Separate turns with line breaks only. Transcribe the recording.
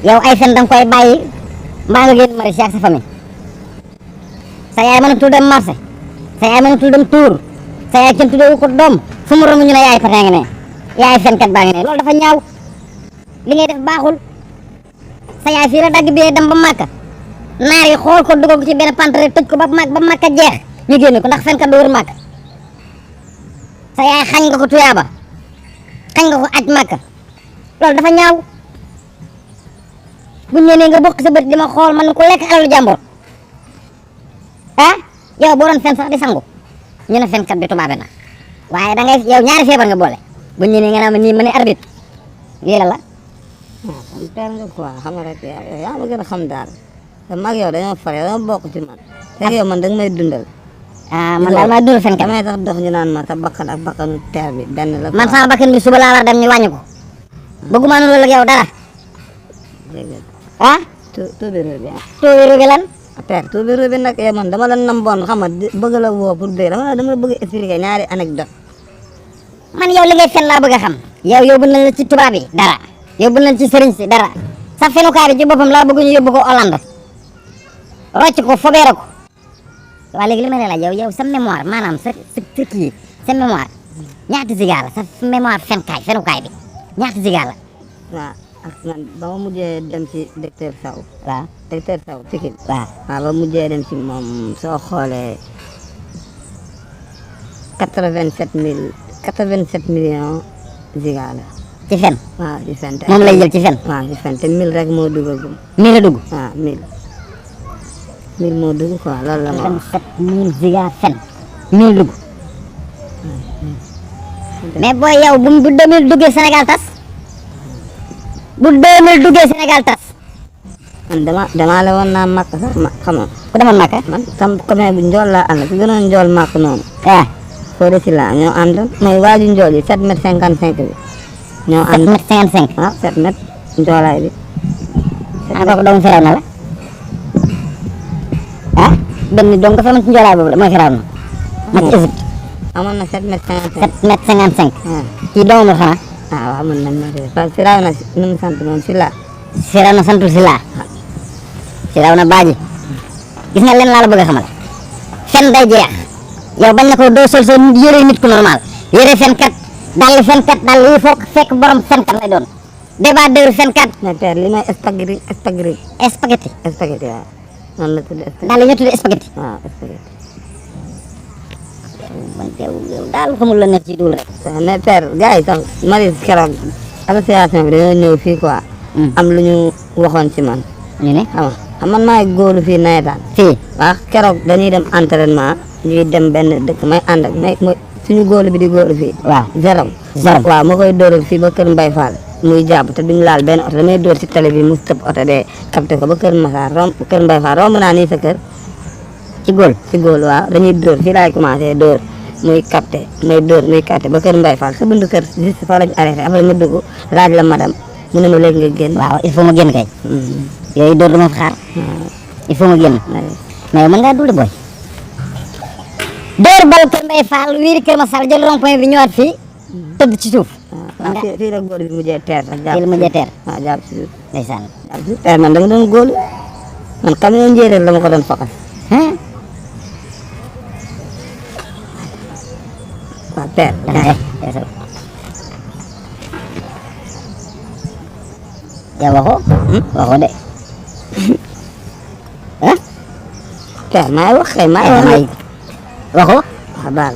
yow ay fen danga koy bàyyi mbaa nga génn mari ak sa famille sa yaay mënatul dem marché sa yaay mënatul dem tour sa yaay kenn tuddee ko doom fu mu romb ñu ne yaay patee nga ne yaay fenkat baa ngi ne loolu dafa ñaaw li ngay def baaxul sa yaay fii la dagg bi dem ba Màkka naar yi xool ko dugal ko ci benn pantere tëj ko ba Màkka jeex ñu génn ko ndax fenkat du wër Màkka sa yaay xañ nga ko tuyaaba xañ nga ko aj Màkka loolu dafa ñaaw buñ ne nee nga bokk sa bët di ma xool man ko lekk alalu jàmbur ah yow boo doon fen sax di sangu ñu ne fenkat bi tubaabe na waaye da ngay yow ñaari feebar nga boole buñ ne nee nga naa ma nii ma ne arbitre lii la la
kon teel nga quoi xam nga rek yaa ma gën a xam daal te mag yow dañoo fare dañoo bokk ci man te yow man danga may dundal
man daal maa dundal fenkat
damay tax dox ñu naan ma sa bakkan ak bakkanu teer bi benn la
man sama bakkan bi suba laa war dem ñu wàññi ko bëgguma nuroo ak yow dara ah
tuubiru bi
tuubiru bi lan
père tuubiru bi nag yow man dama la namboon xam nga bëgg la woo pour dégg dama la bëgg expliquer ñaari anecdote
man yow li ngay fen laa bëgg a xam yow yóbbu nañ la ci tubaab yi dara yóbbu nañ ci sëriñ si dara sa fenukaay bi ci boppam laa bëgg ñu yóbbu ko Hollande rocc ko fobeere ko waa léegi li ma ne la yow sa mémoire maanaam sa kii sa mémoire ñaata ziga la sa mémoire fenukaay bi ñaata ziga la
waaw ak man ba ma mujjee dem ci docteur Sow
waaw
docteur Sow Pikine
waaw
ba mujjee dem ci moom soo xoolee 87 millions ziga la
ci fen
waaw ci fen
moom lay jël ci fen
waaw ci fen te 1000 rek moo duggagum
1000 la dugg
waaw 1000 moo dugg quoi loolu la ma
27000 ziga fen 1000 dugg mais booy yow bu 2000 duggee Sénégal tas bu 2000 duggee Sénégal tas
man damaa la woon naa màkk sax xam nga
ku demoon Màkka
man tam commune bu njool laa ànd ki gënoon njool màkk noonu foo de si laa ñoo àndoon mooy waaju njool yi 7 mètres 55 bi ñoo ànd
7 mètres 55
waaw 7 mètres njoolaay bi
kooku doomu firaw na la benn dong nga fa mën ci njoolaay boobu la mooy firaw na ma ci Égypte
amoon na 7 mètres 55
7 mètres 55 kii doomu xanaa
waaw mën nañ ma parce que firaw na nu mu sant moom si laa
firaw na santul si laa firaw na baaji gis nga leen laa la bëgg a xamal fen day jeex yow bañ na ko doo sol sa yére nit ku normal yére fenkat dal yi foog fekk borom fenkat lay doon débardeur fenkat
mais père li may spaghetti waaw noonu la tudd
daal ñu tudd spaghetti
waaw spaghetti
man yow daal xamul la nekk ci dul rek
mais père gars yi sax Marie keroog association bi dañoo ñëw fii quoi am lu ñu waxoon ci man
ñu ne
xam man maay góolu fii nawetaan
fii
waaw keroog dañuy dem entraînement ñuy dem benn dëkk may ànd ak mooy suñu góolu bi di góolu fii
waaw
zéro waaw ma koy dóoral fii ba kër Mbay Fall muy jàpp te duñu laal benn oto damay dóor ci télé bi mu tëb oto de capté ko ba kër Massar kër Mbay Fall romb naa nii sa kër
ci góol
waaw dañuy dóor fii laay commencé dóor muy capté muy dóor muy capté ba kër Mbay Fall sa bundu kër juste fa lañ arrêté après ma dugg laaj la madame mu ne ma léegi nga génn
waaw il faut ma génn kay yooyu dóor dama fa xaar il faut ma génn mais mën ngaa dul de booy dóor bal kër Mbay Fall wiiri kër Massar jël rond point bi ñëwaat fii tëdd ci suuf
fii la góor bi mujjee teer sax
fii la mujjee teer
waaw jàpp si suuf
ndeysaan
jàpp si teer man dama doon góolu man camion njéeréer la ma ko doon faxas waaw teer
yow waxoo de
teer maay wax kay maay wax
waxoo
waaw baal